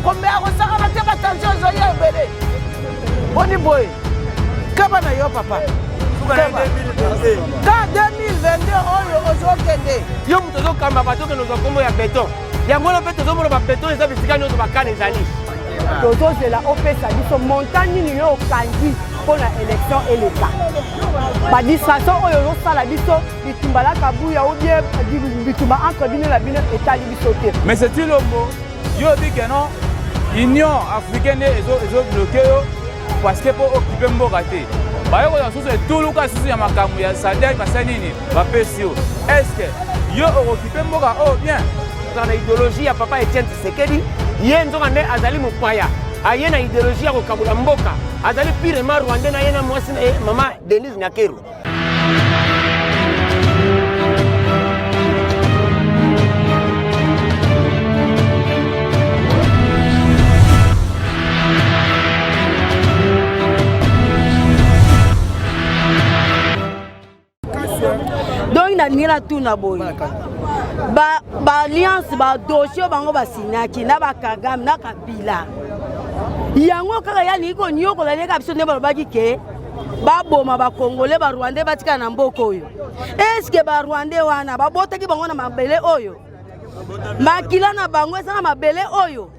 Kombe akosakana te batension ezoya ebele. Boni boye. Keba na yo papa. Ka 2022 oyo ozokende. Yo moto ozokamba bato okende ozwa nkombo ya beton. Yango wana mpe tozomona babeton eza bisika nyonso bakana ezali. Tozozela opesa biso montant nini yo okangi mpo na élection eleka. Badistraction oyo ozosala biso bitumba na kabuya ou bien bitumba entre bino na bino etali biso te. Mais c'est Tshilombo, yo oyebi que non Union africaine nde ezobloke yo parce que mpo okipe mboka te baye kozwa susu etuluka susu ya makambo ya sadek basali nini bapesi yo est-ce yo okokipe mboka oyo bien ozala na idéologie ya papa Etienne Tshisekedi ye nzoka nde azali mopaya aye na idéologie ya kokabola mboka azali purement rwandais na ye na mwasi na ye mama Denise Nyakeru. Donc nalingi natuna boye baalliance ba badossier oyo bango basignaki na bakagame na kabila yango kaka ye alingi konyokola leka biso nde balobaki ke baboma bakongole barwandais batikala na mboka oyo eske barwandais wana babotaki bango na mabele oyo makila na bango eza na mabele oyo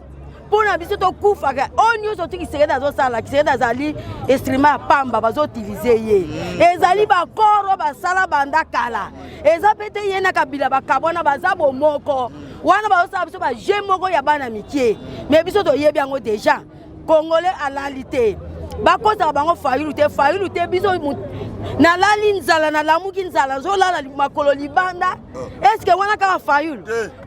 mpo na biso tokufaka oyo nyonso ti kisekedi azosala kisekedi azali instrument ya pamba bazoutilize ye mm. ezali bakoro basala banda kala eza mpe te ye na kabila bakabwana baza bomoko wana bazosala biso baje moko ya bana mikie me biso toyebi yango deja congolais alali te bakosaka bango fayulu te fayulu te biso nalali nzala nalamuki nzala nazolala makolo libanda ah. eske wana kaka fayulu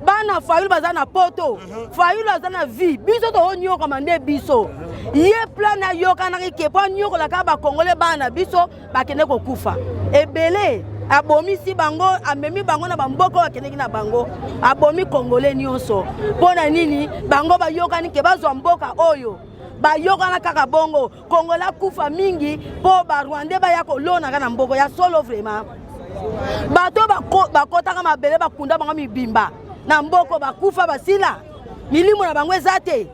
bana fayulu baza na poto mhm. fayulu aza na vie biso toonyokama nde biso mhm. ye plan ayokanaki ke mpo anyokola kaka bakongole bana na biso bakende kokufa ebele abomisi bango amemi bango na bamboka oyo akendeki na bango abomi kongole nyonso mpo na nini bango bayokani ke bazwa mboka oyo bayokana kaka bongo kongole akufa mingi mpo barwandais baya kolonaka na mboka ya solo vraiment bato bakotaka mabele bakunda bango mibimba na mboko bakufa basila milimo na bango eza te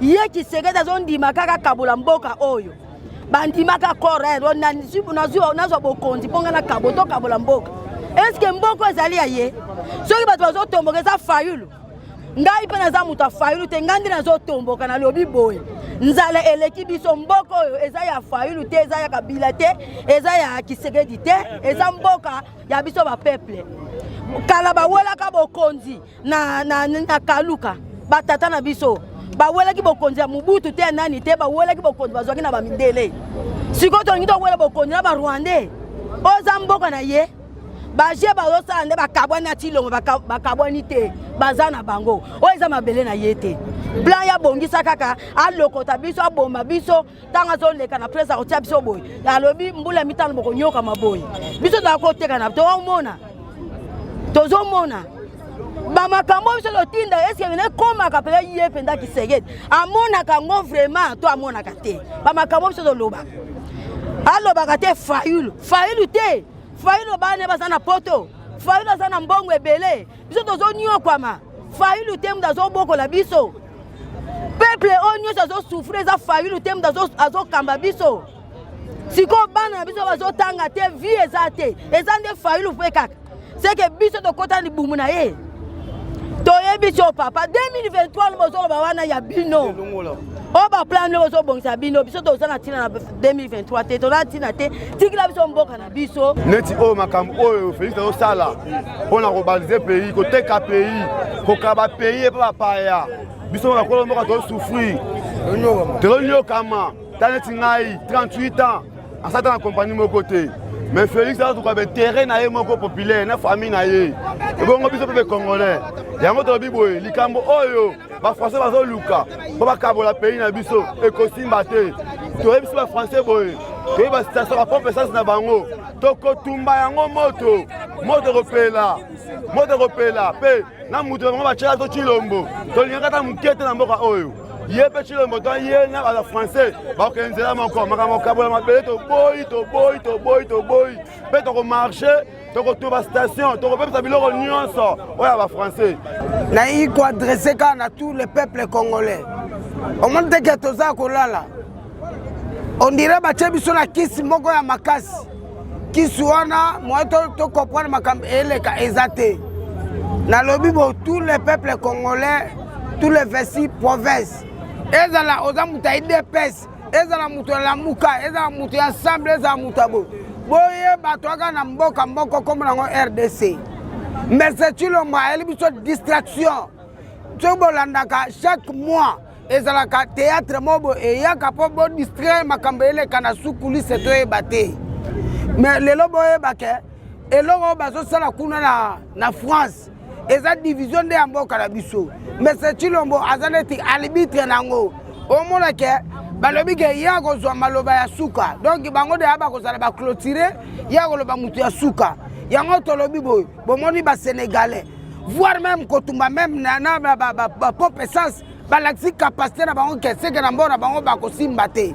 ye kisekedi azondima kaka kabola mboka oyo bandimaka corps eh, nazwa bokonzi mpo ngai nakabo tokabola mboka eske mboka ezali ya ye soki bato bazotomboka eza fayulu ngai mpe naza moto ya fayulu te ngai nde nazotomboka nalobi boye nzala eleki biso mboka oyo eza ya fayulu te eza ya kabila te eza ya kisekedi te eza mboka ya biso bapeuple kala bawelaka bokonzi na, na, na kaluka batata na biso bawelaki bokonzi ya mobutu te ya nani te bawelaki bokonzi bazwaki na bamindele sikoyo tolingi towela bokonzi na barwandais oyo eza mboka na ye baje bazosala nde bakabwani na tilongo bakabwani te baza na bango oyo eza mabele na ye te plan ya bongisa kaka alokota biso aboma biso ntango azoleka na presse akotia biso boye alobi mbula mitano bokonyokama boye biso tozala koteka na tozomona tozomona bamakambo biso totinda eske mene ekomaka mpenza ye mpenza kisegedi amonaka yango vraiment to amonaka te bamakambo biso tolobaka alobaka te fayulu fayulu te fayulu bana baza na poto fayulu aza na mbongo ebele biso tozonyokwama fayulu te moto azobokola biso peuple oyo nyonso azosouffrir eza fayulu te moto azokamba biso sikoyo bana na biso bazotanga te vie eza te eza nde fayulu mpe kaka seke biso tokota libumu na ye toyebi so papa 2023 bozoloba wana ya bino oyo baplan nde bozobongisa bino biso toza na ntina na 2023 te toza na ntina te tikila biso mboka na biso neti oyo makambo oyo félix azosala mpo na kobalize pays koteka pays kokaba pays epa bapaya biso bakolo mboka tozosouffrir tozonyokama ta neti ngai 38 ans asata na kompani moko te mais félix azotuka baintérêt na ye moko populaire na famille na ye ebongo biso mpe bacongolais yango tolobi boye likambo oyo bafrançais bazoluka mpo bakabola pays na biso ekosimba te toyebisi bafrançais boye toyebi bastation bapompe essence na bango tokotumba yango moto moto ekopela moto ekopela mpe na moto na bango batyela to chilombo tolingaka ata moke te na mboka oyo ye mpe chilombo to ye na baza français bakokende nzela moko makambo kokabola mabele toboyi toboyi toboyi toboyi mpe tokomarche tokotumba station tokobebisa biloko nyonso oyo ya bafrançais nayi koadresse kaka na tout le peuple congolais. Omoni te ke toza kolala, on dirait batie biso na kisi moko ya makasi. Kisi wana moyen to comprendre makambo eleka eza te. Nalobi bo tous les peuples congolais, tous les 26 provinces, ezala oza moto ya UDPS, ezala moto ya Lamuka, ezala moto ya Ensemble, ezala moto ya boye, boyeba toyaka na mboka moko kombo nango RDC. Mais Tshilombo ayeli biso distraction. Soki bolandaka chaque mois ezalaka théâtre moko boye eyaka mpo bodistraire makambo eleka na sukulise toyeba te. Mais lelo boyeba ke eloko oyo bazosala kuna na, na France eza division nde ya mboka na biso. Mais Tshilombo aza neti arbitre na yango. Omona ke balobi ke ye akozwa maloba ya suka, donc bango deya bakozala baclotire, ye akoloba motu ya suka. Yango tolobi boye, bomoni basénégalais voire même kotumba même na, na bapompe essence, balakisi capacité na bango ke seke na mboka na bango bakosimba te.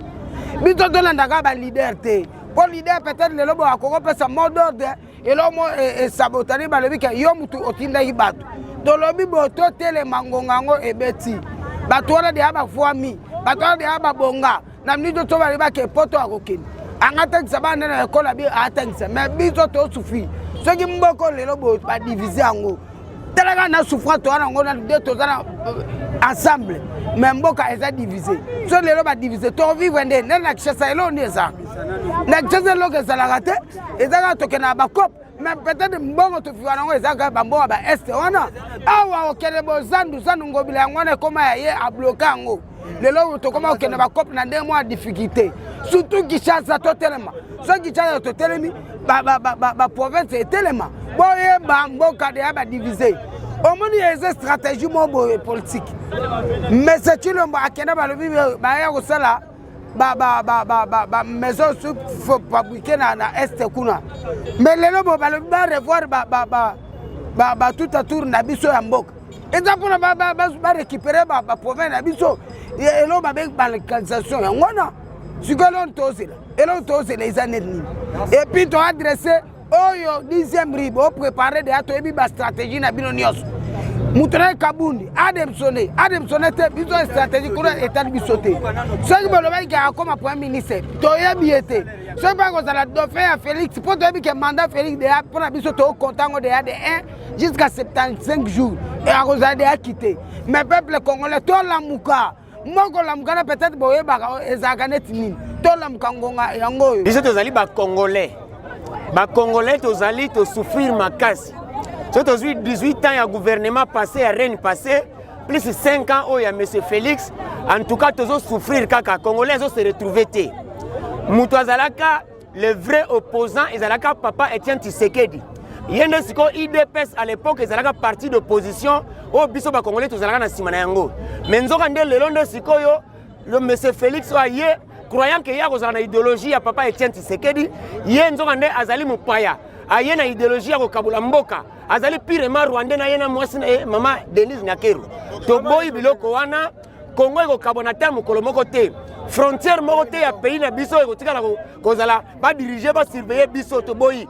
Biso tolandaka baleader te, mpo leader peut-être lelo boye akokopesa mot d'ordre eloko mo esabotani, balobi ke yo mutu otindaki bato. Tolobi boye, totelema, ngonga yango ebeti. Bato wana deya bavwami, bato wana deya babonga na minute to balobi bake poto akokende anga tangisa bana na ekola bi atangisa. Mais biso tosufri soki mboko lelo boye badivise yango. Talaka na souffrance toza nango na nde toza na ensemble, mais mboka eza divise. So lelo badivise, tovivre nde nde na Kinshasa. Eloko nde eza na Kinshasa, eloko ezalaka te, eza kaka tokende na bacope. Mais peut-être mbongo tofiwa nango eza kaka bambongo ba este wana. Awa okende bozandu zandu ngobila yango wana ekóma ya ye, abloke yango. Lelo tokóma kokende bacope na ndenge mwa difficulté, surtout Kinshasa. Totelema, soki Kinshasa totelemi, baprovince etelema. Boyeba mboka deya badivise. Omoni eza stratégie moko boye politique. Mais Tshilombo akende, balobi baya kosala bamaison fabriqué na este kuna. Mais lelo bo balobi barevoir batuta tour na biso ya mboka, eza mpona barécupere baprovince na biso. Eloko babengi balkanisation yango wana. Sikoyo eloko tozela, eloko tozela eza neti nini? Et puis toadresse oyo 10e ri, boprépare deya, toyebi bastratégie na bino nyonso. Moto na ye Kabundi adémissionne, adémissionne te, biso stratégie kuna etali biso te. Soki bolobaki ke akoma premier ministre, toyebi ye te. Soki mpe akozala dauphin ya Félix, mpo toyebi ke mandat Félix deya mpona biso tokonta yango deya de 1 jusqu'à 75 jours e akozala deya quitté. Mais peuple congolais, tolamuka moko, lamuka na peut-être boyebaka ezalaka neti nini. Tolamuka, ngonga yango oyo. Biso tozali bacongolais, bacongolais tozali tosouffrir makasi. So tozwi 18 ans ya gouvernement passé, ya règne passé, plus 5 ans oyo ya monsieur Félix. En tout cas tozosouffrir kaka, congolais azose retrouve te. Moto azalaka le vrai opposant ezalaka papa Etienne Tshisekedi. Ye nde sikoyo UDPS à l'époque ezalaka parti d'opposition oyo biso bacongolais tozalaka na nsima na yango. Mais nzoka nde lelo nde sikoyo le monsieur Félix oyo aye, croyant ke ye akozala na idéologie ya papa Etienne Tshisekedi, ye nzoka nde azali mopaya, aye na idéologie ya kokabola mboka, azali purement rwandais na ye na mwasi na ye mama Denise Nyakeru. Toboyi biloko wana. Kongo ekokabwana te mokolo moko te, frontière moko te ya pays na biso ekotikala kozala badirige, basurveille biso. Toboyi.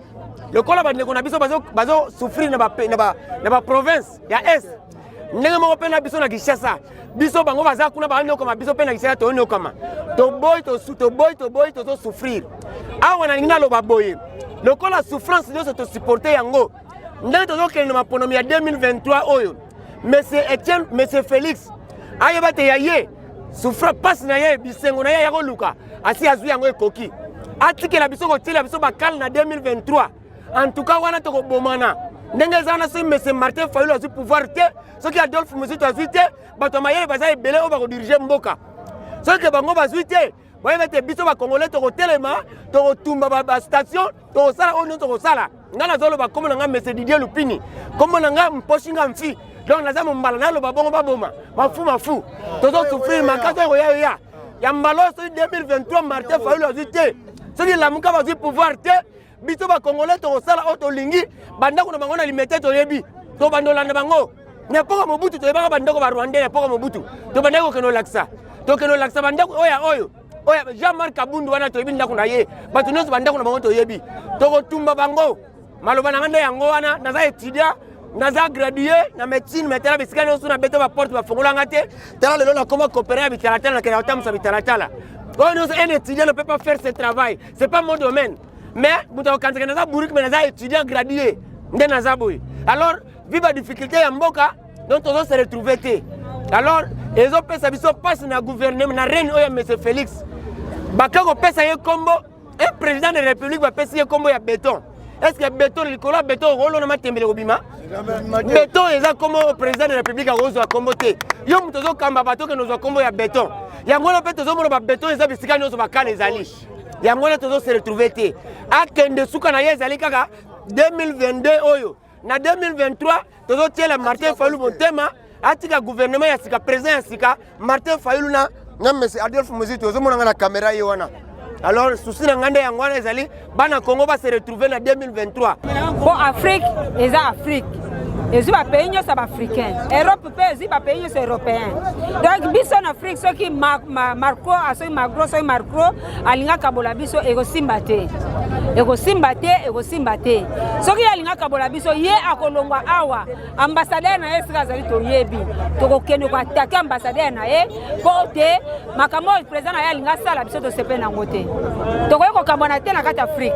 Lokola bandeko na biso bazosouffrir na baprovince ya est, ndenge moko mpe na biso na Kinshasa. Biso bango baza kuna banyokama, biso mpe na Kinshasa toyonyokama. Toboyi, toboyi, toboyi, tozosouffrir awa. Nalingi naloba boye, lokola souffrance nyonso tosupporte yango, ndenge tozokende na maponomi ya 2023 oyo, monsieur Etienne, monsieur Félix ayeba te ya ye souffre mpasi na ye, bisengo na ye ya koluka asi azwi yango, ekoki. Atikela biso kotiela biso bakale na 2023. En tout cas wana tokobomana ndenge eza wana. Soki monsieur Martin Fayulu azwi pouvoir te, soki Adolphe Muzito azwi te, bato ya mayele baza ebele oyo bakodirige mboka. Soki bango bazwi te, boyeba ete biso bacongolais tokotelema, tokotumba bastation, tokosala oyo nyonso tokosala. Ngai nazoloba, kombo na ngai monsieur Didier Lupini, kombo na ngai Mposhinga Mfi, donc naza mombala. Naloba bongo baboma mafu mafu, tozosouffrir makasi. Oyo koya ya ya mbala oyo, soki 2023 Martin Fayulu azwi te, soki Lamuka bazwi pouvoir te, biso bacongolais tokosala oyo tolingi. Bandako na bango na Limete toyebi, tobanda olanda bango. Na epoka Mobutu toyebaka bandako barwandais. Na epoka Mobutu tobandaki kokende olakisa, tokende olakisa bandako oyo oyo oyo Jean Marc Kabundu wana, toyebi ndako na ye. Bato nyonso bandako na bango toyebi, tokotumba bango. Maloba na nga nde yango wana. Naza étudiant. Naza gradué na médecine, mais tala bisika nyonso na beta ba porte bafongola nga te. Tala lelo nakoma coopérer ya bitalatala, nakenda kotambusa bitalatala. Oyo nyonso, un étudiant ne peut pas faire ce travail, c'est pas mon domaine. Mais moto akokanisaka naza bourrique, mais naza étudiant gradué nde naza boye. Alors vu ba difficulté ya mboka, donc tozo se retrouver te. Alors ezopesa biso mpasi na gouvernement, na reine oyo ya monsieur Félix. Bake kopesa ye kombo un président de république, bapesi ye kombo ya béton. Est ce que béton, likolo ya béton okolona matembele kobima? Béton eza kombo président de république akozwa kombo te. Yo moto ozokamba bato, okende ozwa kombo ya béton. Yango wana mpe tozomona babéton eza bisika nyonso, bakala ezali. Yango wana tozo se retrouver te. Akende, suka na ye ezali kaka 2022 oyo. Na 2023 tozotiela Martin Fayulu motema, atika gouvernement ya sika, président ya sika Martin Fayulu na monsieur Adolphe Muzito. Ozomona nga na caméra ye wana. Alors souci na ngai nde yango wana, ezali bana Congo ba se retrouver na 2023. Mpo Afrique eza Afrique, ezwi bapays nyonso ya baafricain. Europe mpe ezwi bapays nyonso européen. Donc biso na Afrique, soki Marco, soki Magro, soki Marcro alinga kabola biso, ekosimba te, ekosimba te, ekosimba te. Soki ye alinga kabola biso, ye akolongwa awa. Ambassadeur na ye esika azali toyebi, tokokende koattaquer ambassadeur na ye, mpo te makambo oyo président na ye alingi asala biso, tosepeli nango te. Tokoki kokambwana te na kati ya Afrique,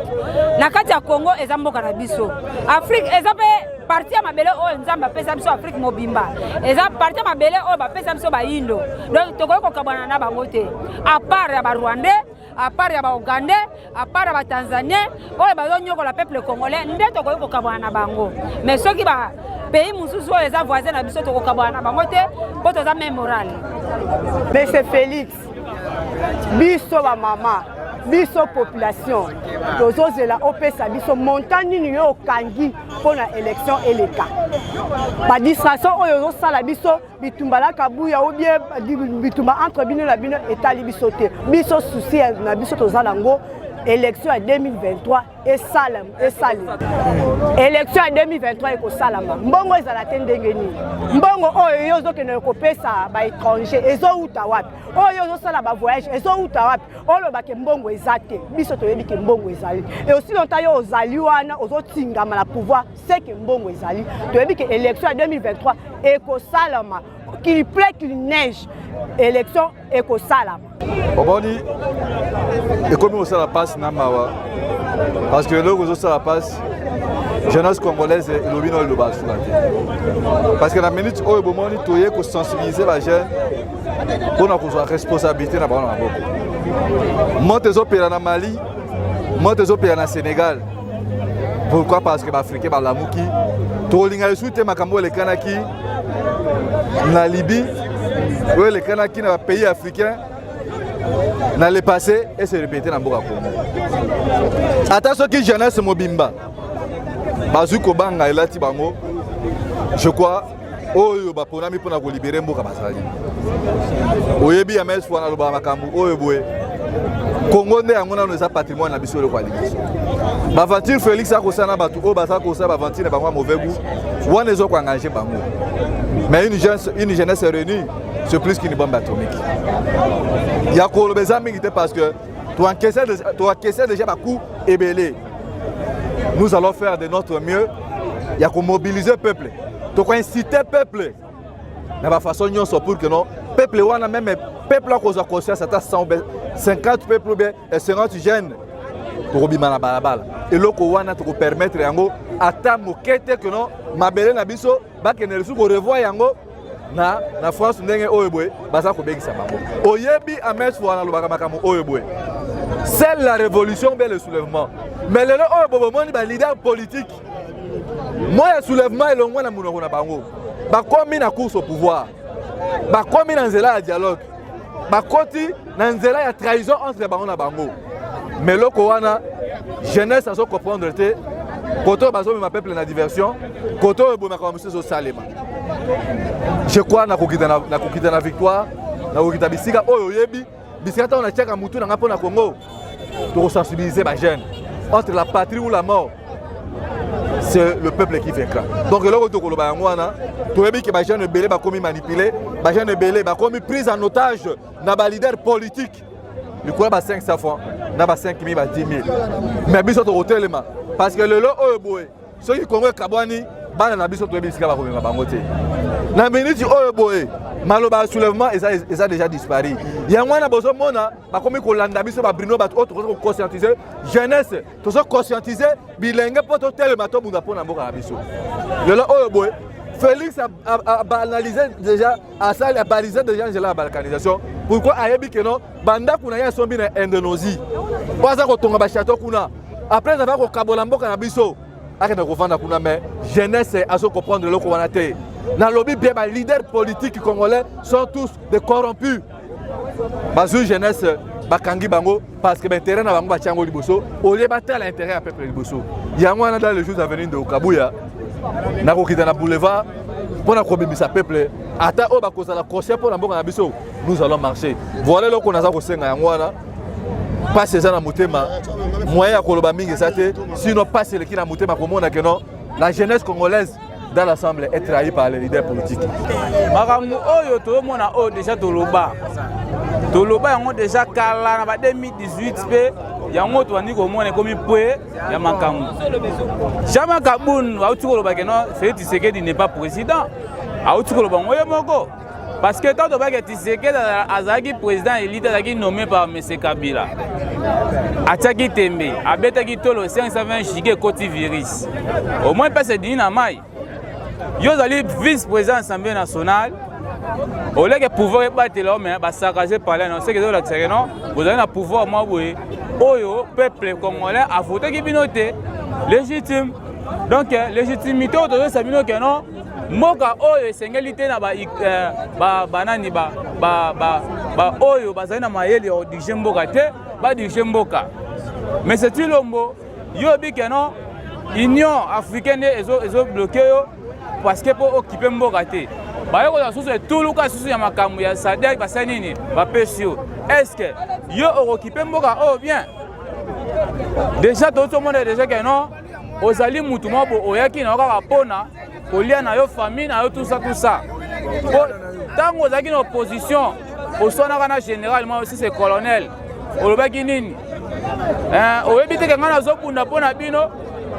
na kati ya Congo. Eza mboka na biso. Afrique eza mpe partie ya mabele oyo Nzambe apesa biso. Afrique mobimba eza partie ya mabele oyo bapesa biso bayindo. Donc tokoki kokabwana na bango te, à part ya Barwandais, à part ya Baougandais, à part ya Batanzanien oyo bazonyokola peuple congolais, nde tokoki kokabwana na bango. Mais soki ba pays mosusu oyo eza voisin na biso, tokokabwana na bango te, mpo toza même morale. Monsieur Félix, biso bamama, biso population, tozozela opesa biso montant nini yo okangi mpo na élection eleka. Badistraction oyo ozosala biso, bitumba na Kabuya ou bien bitumba entre bino na bino, etali biso te. Biso, souci na biso toza nango, élection ya 2023 esalema, esalema. Élection ya 2023 ekosalama. Mbongo ezala te ndenge nini? Mbongo oyo yo ozokende kopesa baétranger ezowuta wapi? Oyo ozosala bavoyage ezowuta wapi? Olobake mbongo eza te, biso toyebi ke mbongo ezali. Et aussi longtemps yo ozali wana, ozotingama na pouvoir, c'est que mbongo ezali. Toyebi ke élection ya 2023 ekosalama, qu'il plaît, qu'il neige, élection ekosalama. Omoni, ekomi kosala mpasi na mawa, parce que eloko ezosala mpasi, jeunesse congolaise elobi na eloba asuka te, parce que na minute oyo bomoni toye kosensibiliser bajeune mpona kozwa responsabilité na bango na maboko. Moto ezopela na Mali, moto ezopela na Sénégal. Pourquoi? Parce que baafricain balamuki. Tokolinga lisusu te makambo oyo elekanaki na Libye, oyo elekanaki na bapays africain na le passé, et se répéter na mboka Congo. Ata soki jeunesse mobimba bazwi kobanga elati bango, je crois oyo baponami mpona kolibérer mboka bazali. Oyebi ya mes wana alobaka makambo oyo boye: Kongo nde yango nano eza patrimoine na biso. Eloko ya liboso, baaventure Félix akosala na bato oyo baza kosala baaventure na bango ya mauvais goût wana, eza koengager bango. Mais une jeunesse réunie, c'est plus qu'une bombe atomique. Ya koloba eza mingi te, parce que toencaisse déjà bacoup ebele. Nous allons faire de notre mieux ya komobiliser peuple, tokoinciter peuple na bafaçon nyonso pour que non peuple wana, même peuple akozwa conscience, ata 100, 50 peuple ou bien 50 jeunes, tokobima na balabala. Eloko wana tokopermettre yango ata moke te, ke non mabele na biso bakende lisusu korevoir yango na France ndenge oyo boye baza kobengisa bango. Oyebi, Ames wana alobaka makambo oyo boye: c'est la révolution bien le soulèvement. Mais lelo oyo bobomoni baleader politique, mot ya soulèvement elongwa na monoko na bango. Bakomi na course au pouvoir, bakomi na nzela ya dialogue, bakoti na nzela ya trahison entre bango na bango. Mais eloko wana jeunesse azocomprendre te. Kote oyo bazomema peuple na diversion, kote oyo ebomaka mosusu ezosalema. Je crois nakokita na victoire, nakokita bisika oyo oyebi, bisika ntango natiaka mutu na ngai mpo na Congo. Tokosensibiliser bajeune: entre la patrie ou la mort, c'est le peuple qui vaincra. Donc eloko tokoloba yango wana. Toyebi ke bajeune ebele bakomi manipulé, bajeune ebele bakomi prise en otage na baleader politique likolo ya ba 500 francs, na ba 5 000, ba 10 000. Mais biso tokotelema, parce que lelo oyo boye, soki Kongo ekabwani, Bana na biso toyebi esika bakomema bango te. Na miniti oyo boye maloba ya soulèvement eza, eza déjà disparu. Yango wana bozomona bakomi kolanda biso babrino bato oyo tokoki koconscientiser jeunesse, tozo conscientiser bilenge mpo totelema tobunda mpo na mboka na biso. Lelo oyo boye Félix a, a, a banalisé déjà asali abalise déjà nzela ya balkanisation. Pourquoi? Ayebi ke non, bandako na ye asombi na Indonésie mpo aza kotonga bachateau kuna, après avoir kokabola mboka na biso, akende kovanda kuna. Mais jeunesse azo comprendre eloko wana te. Nalobi bien, ba leaders politiques congolais sont tous des corrompus. Bazwi jeunesse, bakangi bango parce que baintérêt na bango batia yango liboso olie batala intérêt ya peuple liboso. Yango wana, dans les jours à venir, de Kabuya nakokita na boulevard mpo na kobimisa peuple, ata oyo bakozala conscient mpo na mboka na biso. Nous allons marcher. Voilà eloko naza kosenga. Yango wana mpasi eza na motema, moyen ya koloba mingi eza te, sinon mpasi eleki na motema komona ke non, la jeunesse congolaise dans l'ensemble est trahie par les leaders politiques. Makambo oyo tozomona oyo, déjà toloba, toloba yango déjà kala na ba 2018, mpe yango tobandi komona ekomi pwe ya makambo. Jean-Marc Kabund auti koloba ke non, Félix Tshisekedi n'est pas président. Auti koloba yango ye moko, parce que tant tobaki Tshisekedi azalaki président élite, azalaki nommé par M Kabila, atiaki tembe, abetaki tolo 520 giga ekoti virus, au moins mpese edini na mai. Yo ozali vice président Assemblée nationale, oleke pouvoir ebatela yo, me basakage palais no seke ezolakisa ke non, bozali na pouvoir mwa boye oyo peuple congolais avotaki bino te légitime. Donc légitimité oyo tozoyesa bino ke non, mboka oyo esengeli te na banani oyo bazali na mayele ya kodirige mboka te, badirige mboka. Mais c'est Tshilombo, yo oyebi ke non, Union africaine nde ezobloquer yo parce que mpo okipe mboka te. Baye kozwa susu etuluka susu ya makambo ya SADC, basali nini? Bapesi yo. Est ce que yo okokipe mboka oyo bien? Déjà tozomona déjà ke non, ozali mutu moko bo oyaki na yo kaka mpona kolia na yo famille na yo, tusa tusa. Po ntango ozalaki na opposition, oswanaka na général moko sise colonel, olobaki nini? Oyebi te ke ngai nazobunda mpo na bino?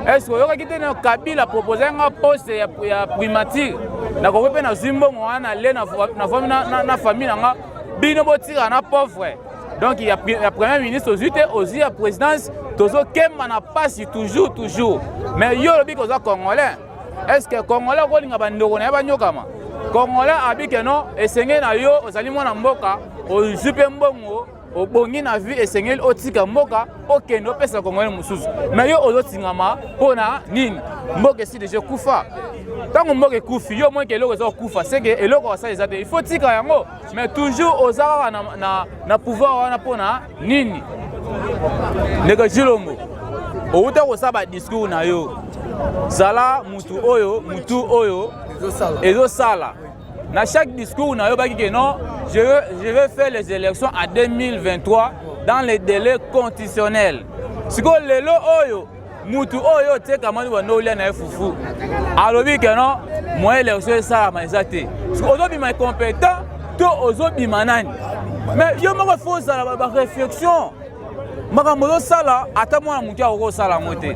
Est-ce oyokaki te na Kabila propose nga poste ya primature, nakoki mpe nazwi mbongo wana nale na famille na nga, bino botikala na pauvre? Donc ya premier ministre ozwi te, ozwi ya présidence. Tozokemba na pasi toujours, toujours. Mais yo olobi koza congolais. Est ce que congolais okolinga bandeko na ye banyokama? Congolais abi ke non, esengeli na yo, ozali mwana mboka, ozwi mpe mbongo, obongi na vie, esengeli otika mboka, okende opesa congolais mosusu. Mais yo ozotingama mpo na nini? Mboka esi deja ekufa. Ntango mboka ekufi, yo moke eloko eza kokufa, seke eloko basala eza te, il faut tika yango. Mais toujours oza kaka na pouvoir wana mpo na nini? Ndeko Tshilombo, outa kosala badiscours na yo, zala mutu oyo mutu oyo ezosala na chaque discours na yo baki ke non, je vais faire les élections en 2023 dans les délais constitutionnels. Sikoyo lelo oyo, mutu oyo otekamani bando olia na ye fufu alobi ke non, moyen élection esalama eza te. Ozobima incompétent to ozobima nani? Mais yo moko fo ozala baréflexion. Makambo ozosala, ata mwana moke akoki kosala yango te.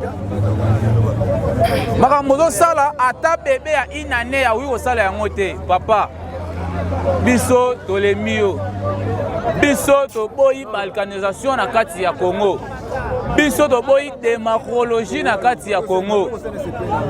Makambo ozosala, ata bebe ya une année akoki kosala yango te. Papa, biso tolemi yo. Biso toboyi balkanisation na kati ya Congo. Biso toboyi démocrologie na kati ya Congo.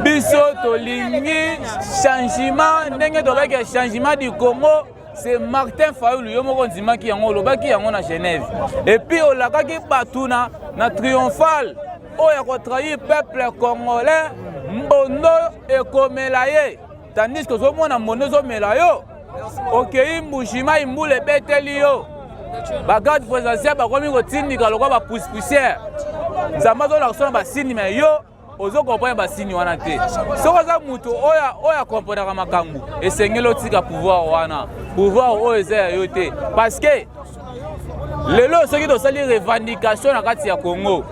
Biso tolingi changement. Ndenge tobaki changement du Congo, c'est Martin Fayulu. Yo moko ondimaki yango, olobaki yango na Genève, et puis olakaki bato na triomphal oyo ya kotrahir peuple congolais, mbondo ekomela ye, tandis que ozomona mbondo ezomela yo. Okei Mbujimayi, mbula ebeteli yo, bagarde présidentielle bakomi kotindika lokwa bapousse-poussière. Nzambe azolakisa na basini, me yo ozokomprendre basini wana te. Soki oza moto oyo akomprenaka makambo, esengeli otika pouvoir wana. Pouvoir oyo eza ya yo te, parce que lelo soki tosali revendication na kati ya Congo,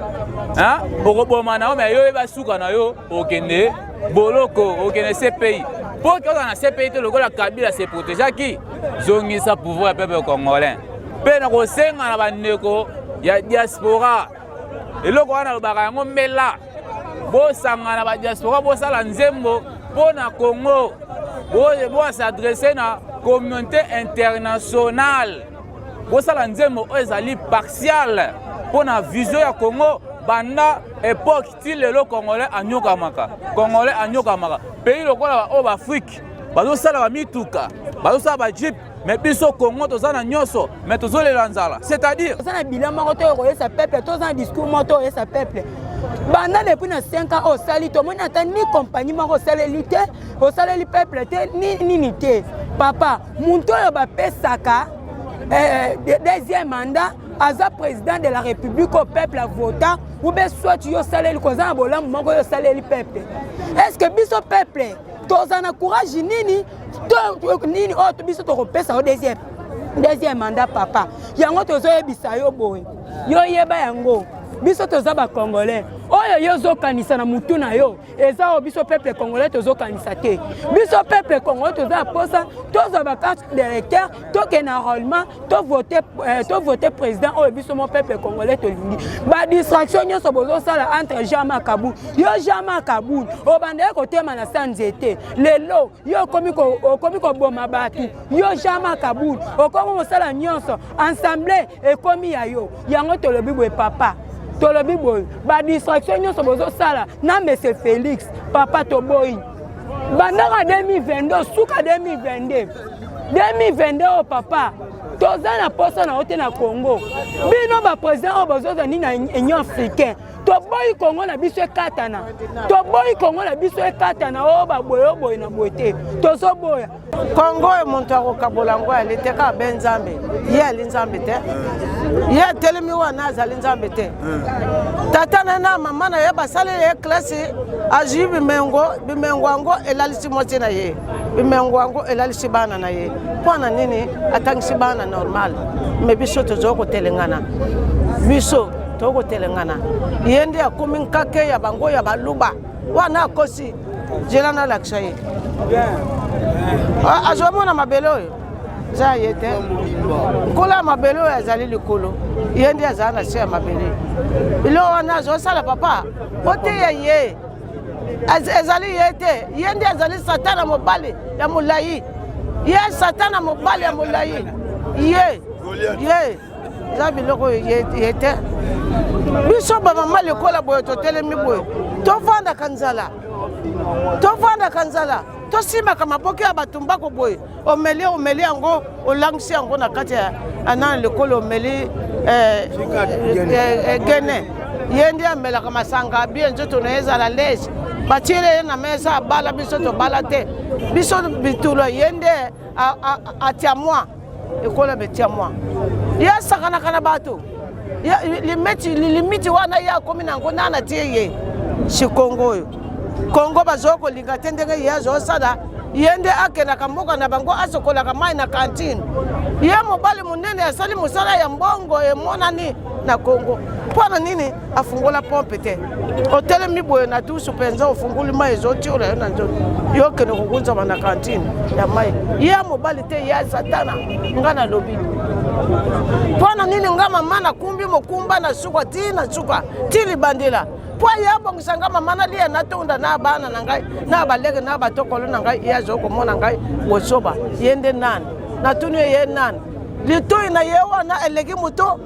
okoboma na yo. Me yo oyeba suka na yo, okende boloko, okende CPI. Mpo ke ozala na CPI te lokola Kabila se protégeaki, zongisa pouvoir ya peuple congolais. Mpe na kosenga na bandeko ya diaspora, eloko wana alobaka yango mbela, bosangana badiaspora, bosala nzembo. mpo na Congo. Bosadresse na communauté internationale, bosala nzembo oyo ezali partiale mpo na vision ya Congo banda epoque ti lelo. Congolais anyokamaka, Congolais anyokamaka. Pays lokola oyo baAfrique bazosala bamituka, bazosala bajeep, mais biso Congo toza na nyonso, mais tozolela nzala, c'est-à-dire Toza na bilan moko to okoyesa peuple, toza na discours moko to oyesa peuple. Banda depuis na 5 ans osali, tomoni ata ni compagnie moko osaleli te, osaleli peuple te, ni nini te. Papa, moto oyo bapesaka deuxième mandat aza président de la République au peuple avota, ou bien soit yo osaleli, koza na bolamu moko oyo osaleli peuple. Est ce que biso peuple toza na courage nini to nini oyo biso tokopesa yo deuxième mandat? Papa, yango tozoyebisa yo boye, yo yeba yango, biso toza bacongolais. Oyo yo ozokanisa na mutu na yo eza oyo biso peuple congolais tozokanisa te. Biso peuple congolais toza na posa tozwa bacarte d'électeur, tokende na enrôlement, tovote président oyo biso mo peuple congolais tolingi. Badistraction nyonso bozosala entre Jean-Marc Kabund, yo Jean-Marc Kabund obandaki kotema na sa nzete, lelo yo okomi koboma bato. Yo Jean-Marc Kabund okomi kosala nyonso, ensemble ekomi ya yo. Yango tolobi boye, papa, tolobi boye, badistraction nyonso bozosala na monsieur Félix, papa, toboyi. Bandaka 2022, suka 2022, 2022 oyo, papa, toza na posa na yo te na Congo. Bino baprésident oyo bozozwa nini na Union africaine? Toboyi Kongo na biso ekatana, toboyi Kongo na biso ekatana. Oyo baboye, oyo boye na boye te, tozoboya. Kongo oyo, moto akokabola yango ali te, kaka be Nzambe. Ye ali Nzambe te, ye atelemi wana azali Nzambe te. Tata na ye na mama na ye basaleli ye klase, azwi bimengo. Bimengo yango elalisi mwasi na ye, bimengo yango elalisi bana na ye. Mpo na nini atangisi bana normal? Mais biso tozoki kotelengana, biso tokoki kotelengana. Ye nde akomi nkake ya bango ya baluba wana. Akosi nzela, nalakisa ye, azomona mabele oyo eza ye te. Nkolo ya mabele oyo azali likolo, ye nde azala na se ya mabele. Biloko wana azosala, papa, oteya ye, ezali ye te. Ye nde azali Satana, mobali ya molai. Ye Satana, mobali ya molai. Ye ye eza biloko oyo ye te. Biso bamama lokola boye, totelemi boye, tovandaka nzala, tovandaka nzala, tosimbaka maboke ya batumbako boye. Omeli, omeli yango, olangisi yango na kati ya nani likolo, omeli gene. Ye nde amelaka masanga bie, nzoto na ye ezala lese. Batiele ye na mesa, abala. Biso tobala te, biso bitulo. Ye nde atia mwa ekola, betia mwa. Ye asakanaka na bato. Limiti wana ye akomi na yango, nana tie ye si Kongo oyo. Kongo bazoki kolinga te ndenge ye azosala. Ye nde akendaka mboka na bango, asokolaka mai na kantine. Ye mobali monene, asali mosala ya mbongo emonani na Kongo. Mpo na nini afungola pompe te? Otelemi boye na tusu mpenza, ofungoli mai, ezotiola yo na nzoto. Yo okende kokunzama na kantine ya mai. Ye mobali te, ye Satana. Nga nalobi, mpo na nini nga mama nakumbi mokumba na suka ti na suka ti libandela, mpo ye abongisa nga mama nalia, natunda na bana na ngai, na baleke, na batokolo na ngai? Ye azoki komona ngai bosoba. Ye nde nani? Natuni ye, ye nani? Litoi na ye wana eleki moto,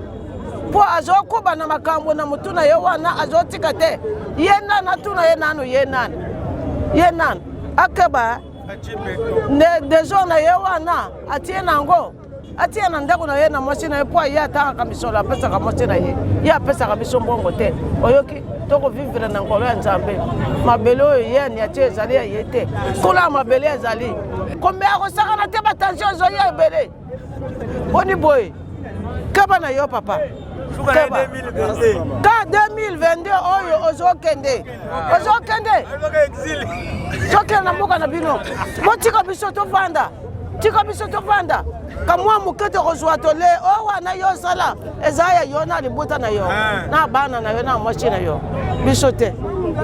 mpo azokoba na makambo na motu na ye wana, azotika te. Ye nani? Atuna ye nanu, ye nani? Ye nani? Akeba dejo na ye wana, atie na yango, atia na ndako na ye na mwasi na ye, mpo ye atangaka misolo, apesaka mwasi na ye. Ye apesaka biso mbongo te. Oyoki, tokovivre na ngolo ya Nzambe. Mabele oyo ye aniatie ezali ya ye te. Nkolo ya mabele ezali kombe. Akosakana te, batension ezoya ebele. Boni boye, keba na yo, papa, keba. Ka 2022 oyo ozokende, ozokende, ozokende na mboka na bino. Botika biso tovanda, tika biso tovanda. Kamwa moke tokozwa, tole o wana. Yo osala, eza ya yo na libota na yo, na bana na yo, na mwasi na yo. Biso te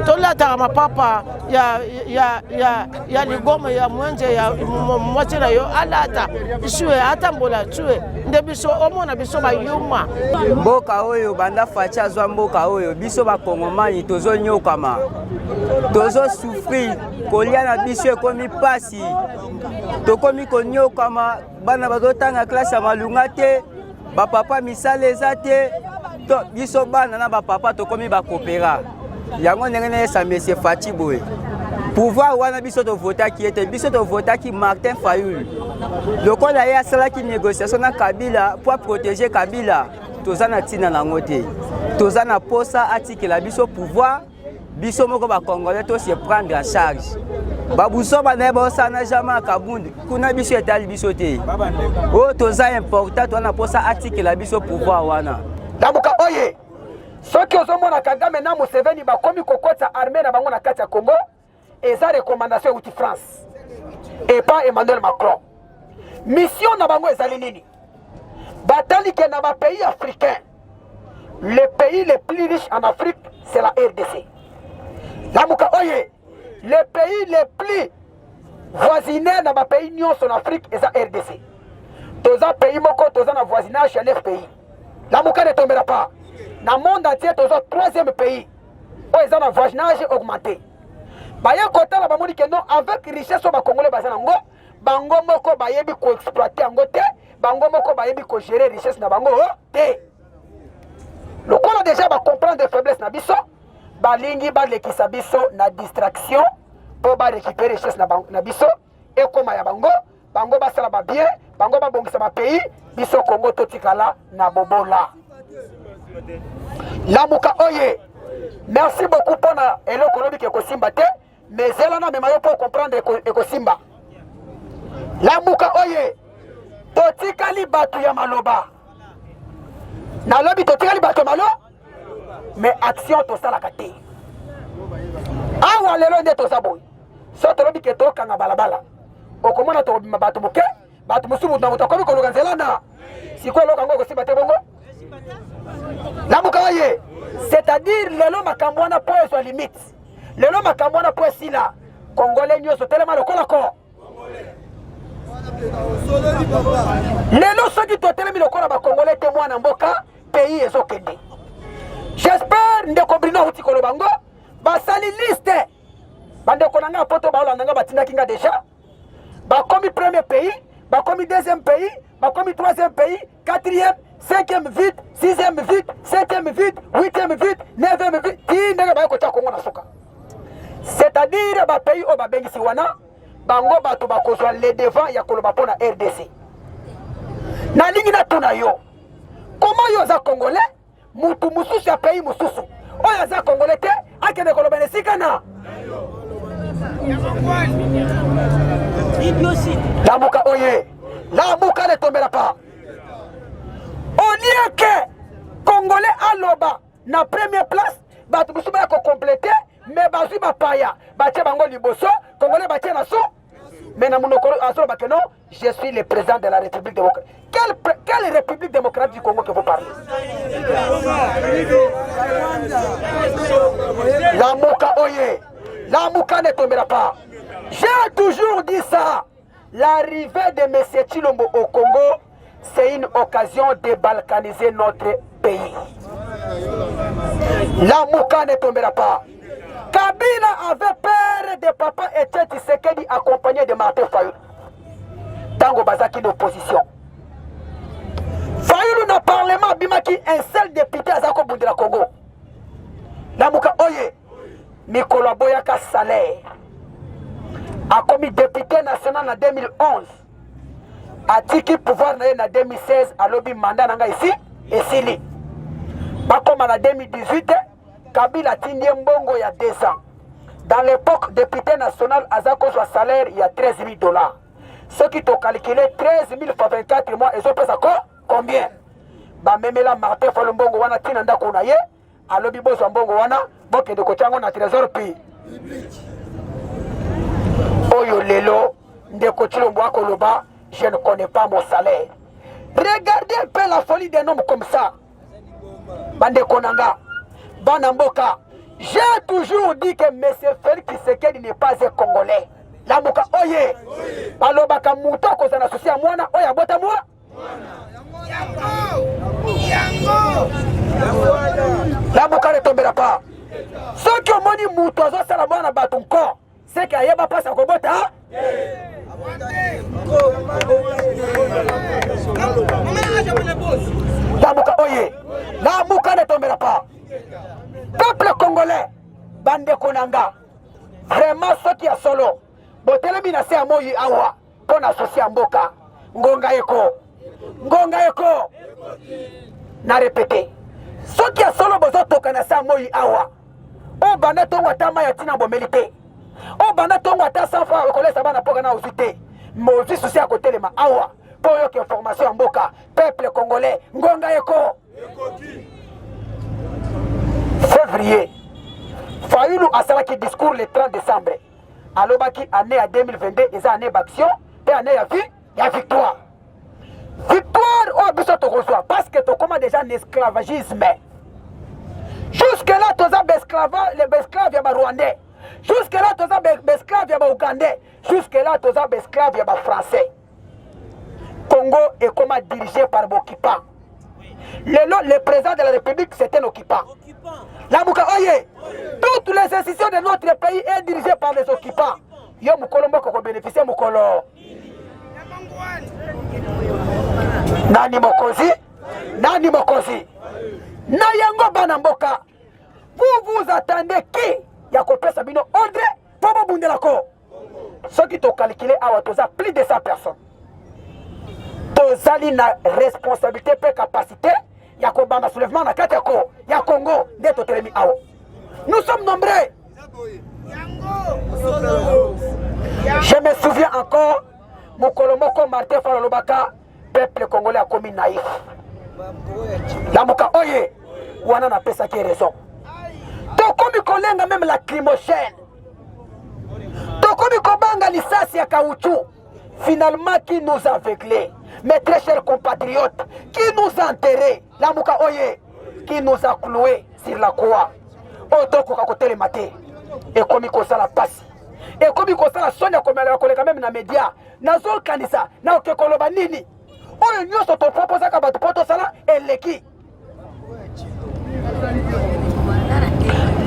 tolataka mapapa ya, ya, ya, ya ligoma ya mwenze ya mwasi na yo alata sue atambola sue nde biso omona biso bayuma. Mboka oyo banda Fatshi azwa mboka oyo, biso bakongomani tozonyokama, tozosouffrir, kolia na biso ekomi mpasi, tokomi konyokama, bana bazotanga klase ya malunga te, bapapa misala eza te, to biso bana na bapapa tokomi bakopera. Yango ndenge nayesa monsieur Fatshi boye, pouvoir wana biso tovotaki ye te, biso tovotaki Martin Fayulu. Lokola ye asalaki négociation na Kabila po aprotéger Kabila, toza na ntina nango te, toza na posa atikela biso pouvoir, biso moko bacongolais to se prendre en charge. Babuzoba na ye baosala na Jean-Marc Kabund kuna, biso etali biso te. Oyo toza important, toza na posa atikela biso pouvoir wana. Lamuka oye! Soki ozomona Kagame na Museveni bakomi kokotisa armée na bango na kati ya Congo, eza recommandation euti France epa Emmanuel Macron. Mission na bango ezali nini? Batali ke na ba pays africains, le pays le plus riche en Afrique, c'est la RDC. Lamuka oye! Le pays le plus voisinaire na ba pays nyonso na Afrique eza RDC. Toza pays moko, toza na voisinage ya 9 pays. Lamuka ne tombera pas. Na monde entier toza troisième pays oyo eza na voisinage augmenté. Baye kotala bamoni ke non, avec richesse oyo bakongole baza nango, bango moko bayebi koexploite yango te, bango moko bayebi kogérer richesse na bango te. Lokola déjà bacomprendre faiblesse na biso, balingi balekisa biso na distraction mpo barécupere richesse na, na biso ekóma ya bango, bango basala babien, bango babongisa bapays, biso Kongo totikala na bobola. Lamuka oye! Merci beaucoup mpona eloko olobi ke ekosimba te, mais zela na mema yo mpo comprendre ekosimba. Lamuka oye! Totikali bato ya maloba, nalobi totikali bato ya malo, mais action tosalaka te. Awa lelo nde toza boye, so tolobi ke tokanga balabala, okomona tokobima bato moke, bato mosusu moto na moto akomi koluka nzela na sikoyo, eloko yango ekosimba te. Bongo lamuka ye, c'est-à-dire lelo makambo wana po ezwa limite, lelo makambo wana po esila, Congolais nyonso telema lokola ko lelo. Soki totelemi lokola bakongolais te, mwana mboka, pays ezokende. J'espère ndeko Brino auti koloba ngo, basali liste. Bandeko na ngai poto baolanda ngai, batindaki nga déjà, bakomi premier pays, bakomi deuxième pays, bakomi troisième pays, quatrième, cinquième vite, sixième vite, septième vite, huitième vite, neuvième vite, ti ndenge baye kotia Kongo na suka. C'est-à-dire bapays oyo babengisi wana, bango bato bakozwa le devant ya koloba mpo na RDC. Nalingi natuna yo, koma yo oza congolais, mutu mosusu ya pays mosusu oyo aza congolais te akende koloba na esika na Lamuka oye! Lamuka ne tombera pas. Au lieu que congolais aloba na première place, bato mosusu baya kocomplete, mais bazwi bapaya batie bango liboso, congolais batie na so, mais na monoko azoloba ke non, je suis le président de la République démocratique. Quelle République démocratique du Congo que vous parlez? Lamuka oye! Lamuka ne tombera pas. J'ai toujours dit ça. L'arrivée de M. Tshilombo au Congo, c'est une occasion de balkaniser notre pays. Lamuka ne tombera pas. Kabila avait peur de papa Etienne Tshisekedi accompagné de Martin Fayulu. Tango bazaki d'opposition. Fayulu na parlement abimaki un seul député aza kobundela Congo. Lamuka oye! Mikolo aboyaka salaire, akomi député national na 2011, atiki pouvoir na ye na 2016, alobi mandat na ngai esi esili. Bakoma na 2018, Kabila atindi ye mbongo ya 2 ans. Dans l'époque, député national aza kozwa salaire ya 13 000 $. Soki tocalcule 13 000 fois 24 mois, ezopesa ko combien? Bamemela Martin Fayulu mbongo wana ntina ndako na ye, alobi bozwa mbongo wana, bokende kotia yango na trésor pi oyo. Lelo ndeko Tshilombo akoloba je ne connais pas mon salaire. Regardez un peu la folie d'un homme comme ça. Bandeko na nga, bana mboka, J'ai toujours dit que M. Félix Tshisekedi n'est pas un Congolais. Lamuka oye. Balobaka moto akozala na susi ya mwana oyo abota mwa. Lamuka ne tombera pas. Soki omoni moto azosala mwana bato nko, seke ayeba mpasi ya kobota. Lamuka oye. Lamuka ne tombera pas. Peuple congolais, bandeko na nga, vraiment soki ya solo botelemi na se ya moi awa mpo na sosi ya mboka, ngonga eko, ngonga eko na repete, soki ya solo bozotoka na se ya moi awa, oyo banda ntongo ata mai ya ntina bomeli te, oyo banda ntongo ata 100 francs okolesa bana mpoka na ozwi te, mozwi susi ya kotelema awa mpo oyoka information ya mboka. Peuple congolais, ngonga eko Février, Fayulu asalaki discours le 30 décembre. Alobaki année ya 2022 eza année d'action pe année ya vie ya victoire. Victoire oyo biso tokozwa parce que tokoma déjà en esclavagisme. Jusque là toza esclave, les esclaves ya ba Rwandais. Jusque là toza esclave ya ba Ougandais. Jusque là toza esclave ya ba Français. Congo ekoma dirigé par bokipa. Lelo, le président de la République, c'est un occupant. Lamuka oye, toutes les institutions de notre pays est dirigée par les occupants. Yo mukolo moko ko bénéficier mukolo. Nani mokonzi? Nani mokonzi? Na yango bana mboka, vous vous attendez qui ya kopesa bino ordre po bobundela ko? Soki to calculer awa toza plus de 100 personnes. Tozali na responsabilité pe capacité ya kobanda soulèvement na kati ya ko ya Congo nde totelemi awa. Nous sommes nombreux. Je me souviens encore mokolo moko Martin Fayulu alobaka peuple congolais akomi naïf. Lamuka oye wana napesaki raison. Tokomi kolenga meme lacrymogène. Tokomi kobanga lisasi ya caoutchouc. Finalement, qui nous a aveuglés? Mes très chers compatriotes, qui nous a enterrés? Lamuka oye, qui nous a cloués sur la croix? Oyo tokoka kotelema te. Ekomi kosala pasi. Ekomi kosala soni ya komela koleka meme na media. Nazokanisa naoke koloba nini? Oyo nyonso toproposaka bato mpo tosala eleki.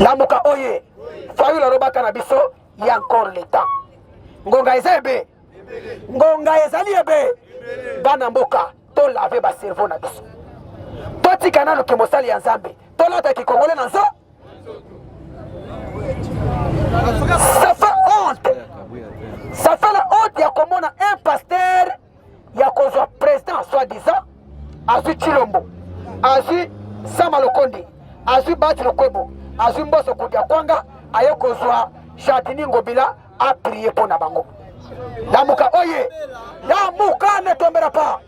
Lamuka oye, Fayulu alobaka na biso ya encore le temps. Ngonga eza ebe, ngonga ezali ebe. Bana mboka tolave ba cerveau na biso, totika nanu ke mosali ya Nzambe, tolata kikongole na nzo. Ça fait honte, ça fait la honte ya komona un pasteur ya kozwa président soi-disant azwi Tshilombo, azwi Sama Lokonde, azwi Bahati Lukwebo, azwi Mboso Kudia Kwanga, aye kozwa Gentiny Ngobila a prier mpo na bango. Lamuka oye, lamuka ne tombera pas.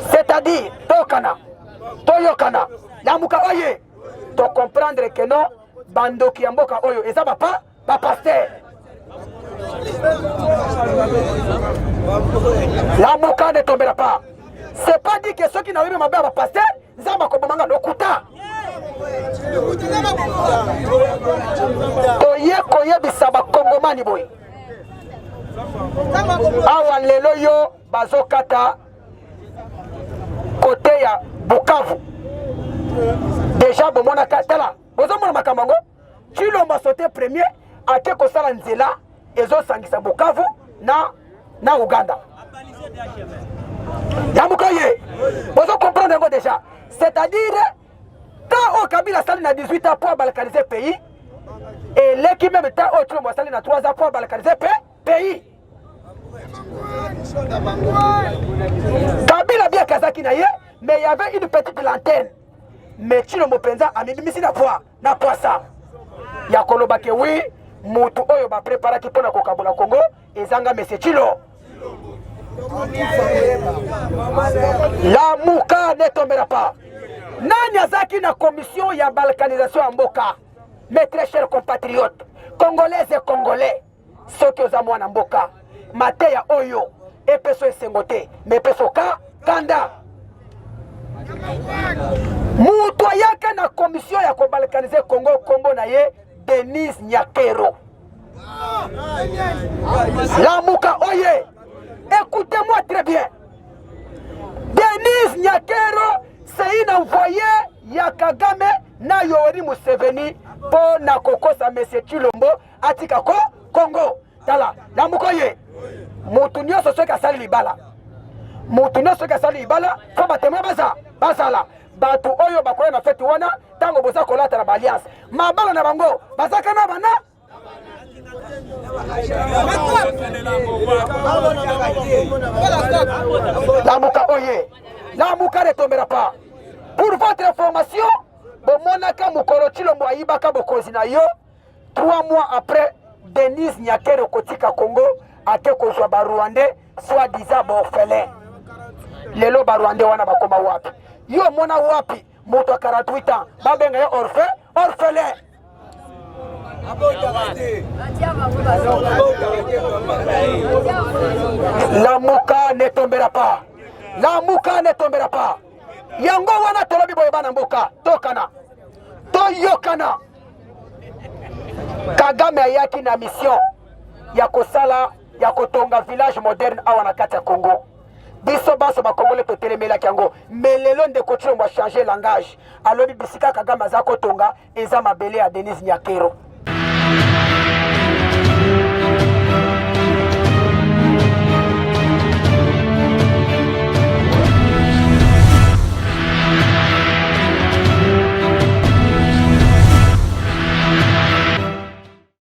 C'est-à-dire tokana, toyokana, lamuka oye, to comprendre que non bandoki ya mboka oyo eza bapa ba pasteur. Lamuka ne tombera pas. C'est pas dit que soki nayebi mabe ya ba pasteur Nzambe akoboma nga lokuta. Toye koyebisa bakongomani boye awa lelo yo bazokata kote ya Bukavu deja bomonaka tala bozomona makambo yango Tshilombo asote premier ake kosala nzela ezosangisa Bukavu na, na Uganda. Lamuka ye bozo comprendre yango déjà, c'est-à-dire temps oyo Kabila asali na 18 ans mpo abalkanize pays eleki meme temps oyo Tshilombo asali na 3 ans mpo abalkanize pe pays. Kabila bien kazaki na ye mais il y avait une petite lanterne mais Tshilombo mpenza amibimisi na poids na pwasa ya koloba ke wi mutu oyo bapreparaki mpo na kokabola Congo ezanga Monsieur Tshilo. Lamuka ne tombera pas. Nani azaki na commission ya balkanisation ya mboka? Mes très chers compatriotes, congolais et congolais, soki oza mwana mboka, mateya oyo epeso esengo te, mais epeso ka kanda. Mutu Moto ayaka na commission ya kobalkanize Congo, nkombo na ye Denise Nyakero. Lamuka oye, écoutez-moi très bien. Denise Nyakero, c'est une envoyée ya Kagame na Yoweri Museveni mpo na kokosa Monsieur Tshilombo atika ko Congo. Tala, lamuka oye, moto nyonso soki asali libala, moto nyonso soki asali libala, fo batemoin baza bazala bato oyo bakoya na fete wana ntango boza kolata na baalliance mabala na bango bazaka na bana. Lamuka oye, Lamuka ne tombera pas. Pour votre information, bomonaka mokolo Tshilombo ayibaka bokonzi na yo, 3 mois après Denise Nyakero kotika Congo ake kozwa ba Rwandais soit disant ba orphelin. Lelo ba Rwandais wana bakoma wapi? Yo omona wapi moto ya 48 ans babenga ye orphe orphelin? Lamuka ne tombera pas. Lamuka ne tombera pas. Yango wana tolobi boye bana mboka, tokana toyokana. Kagame ayaki na mission ya kosala ya kotonga village moderne awa na kati ya Congo. Biso banso bakongole totelemelaki yango, me lelo ndeko Tshilombo a changer langage, alobi bisika Kagame aza kotonga eza mabele ya Denise Nyakero.